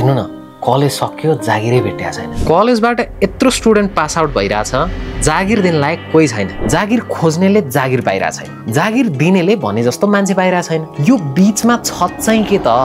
हेर्नु न कलेज सक्यो जागिरै भेट्या छैन कलेजबाट यत्रो स्टुडेन्ट पास आउट भइराछ जागिर दिन लायक कोही छैन जागिर खोज्नेले जागिर पाइरा छैन जागिर दिनेले भने जस्तो मान्छे पाइरा छैन यो बीचमा छ चाहिँ के त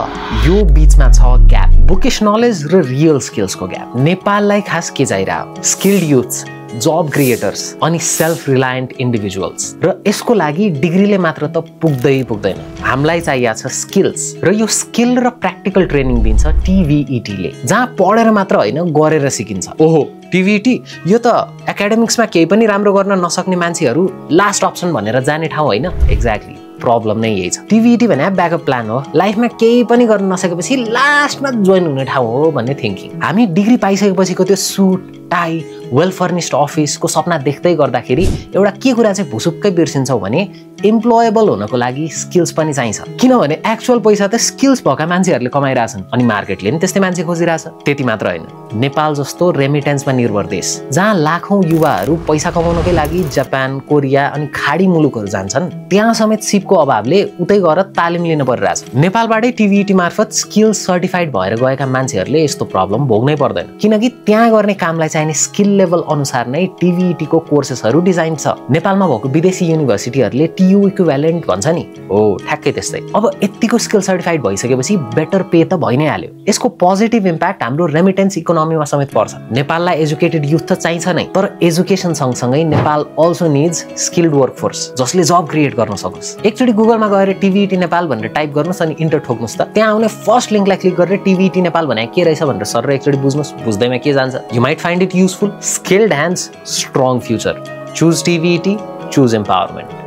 यो बीचमा छ ग्याप बुकिश नलेज र रियल स्किल्सको ग्याप नेपाललाई खास के चाहिरा स्किल्ड युथ्स जब क्रिएटर्स अनि सेल्फ रिलायन्ट इन्डिभिजुअल्स र यसको लागि डिग्रीले मात्र त पुग्दैन हामीलाई चाहिएको छ स्किल्स र यो स्किल र प्र्याक्टिकल ट्रेनिङ दिन्छ TVET ले जहाँ पढेर मात्र होइन गरेर सिकिन्छ ओहो TVET यो त एकाडेमिक्समा केही पनि राम्रो गर्न नसक्ने मान्छेहरू लास्ट अप्सन भनेर जाने ठाउँ होइन एक्ज्याक्टली प्रब्लम नै यही छ TVET भने ब्याकअप प्लान हो लाइफमा केही पनि गर्न नसकेपछि लास्टमा जोइन हुने ठाउँ हो भन्ने थिङ्किङ हामी डिग्री पाइसकेपछिको त्यो सुट टाई वेल फर्निस्ड अफिसको सपना देख्दै गर्दाखेरि एउटा के कुरा चाहिँ भुसुक्कै बिर्सिन्छौँ भने इम्प्लोएबल हुनको लागि स्किल्स पनि चाहिन्छ किनभने एक्चुअल पैसा त स्किल्स भएका मान्छेहरूले कमाइरहेछन् अनि मार्केटले पनि त्यस्तै मान्छे खोजिरहेछ त्यति मात्र होइन नेपाल जस्तो रेमिटेन्समा निर्भर देश जहाँ लाखौं युवाहरू पैसा कमाउनकै लागि जापान कोरिया अनि खाडी मुलुकहरू जान्छन् त्यहाँ समेत सिपको अभावले उतै गएर तालिम लिन परिरहेछ नेपालबाटै TVET मार्फत स्किल्स सर्टिफाइड भएर गएका मान्छेहरूले यस्तो प्रब्लम भोग्नै पर्दैन किनकि त्यहाँ गर्ने कामलाई चाहिने स्किल लेभल अनुसार नै TVET को कोर्सेसहरू डिजाइन छ नेपालमा भएको विदेशी युनिभर्सिटीहरूले TU इक्विभ्यालेन्ट भन्छ नि हो ठ्याक्कै त्यस्तै अब यतिको स्किल सर्टिफाइड भइसकेपछि बेटर पे त भइ नै हाल्यो यसको पोजिटिभ इम्प्याक्ट हाम्रो रेमिटेन्स इकोनोमीमा समेत पर्छ नेपाललाई एजुकेटेड युथ त चाहिन्छ नै तर एजुकेसन सँगसँगै Nepal also needs skilled workforce जसले जब क्रिएट गर्न सकोस् एकचोटि गुगलमा गएर TVET नेपाल भनेर टाइप गर्नुस् अनि इन्टर ठोक्नुस् त त्यहाँ आउने फर्स्ट लिंकलाई क्लिक गरेर TVET नेपाल भने के रहेछ भनेर सर एकचोटि बुझ्नुस् बुझ्दैमा के जान्छ you might find it useful skilled hands strong future choose TVET choose empowerment